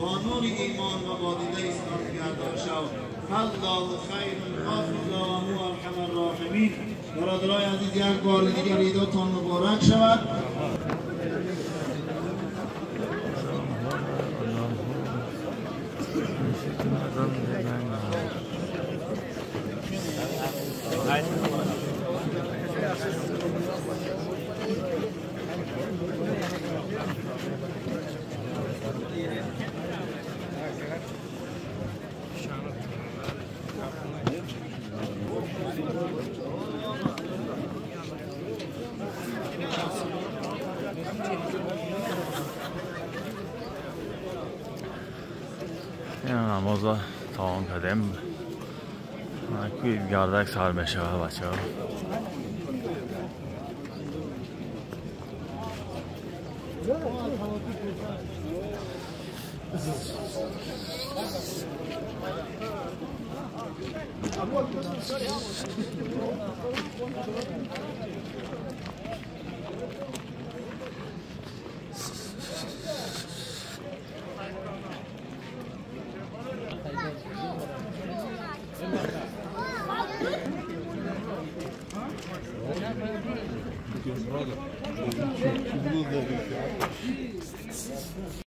با نور ایمان و با دیده اسلام گردان شو. الله خیر حافظ و هو ارحم الراحمین. برادرای عزیز، یک بار دیگر عیدتان مبارک شود. намоз тамом кардем. Гардак сар мешавад, бачаҳо.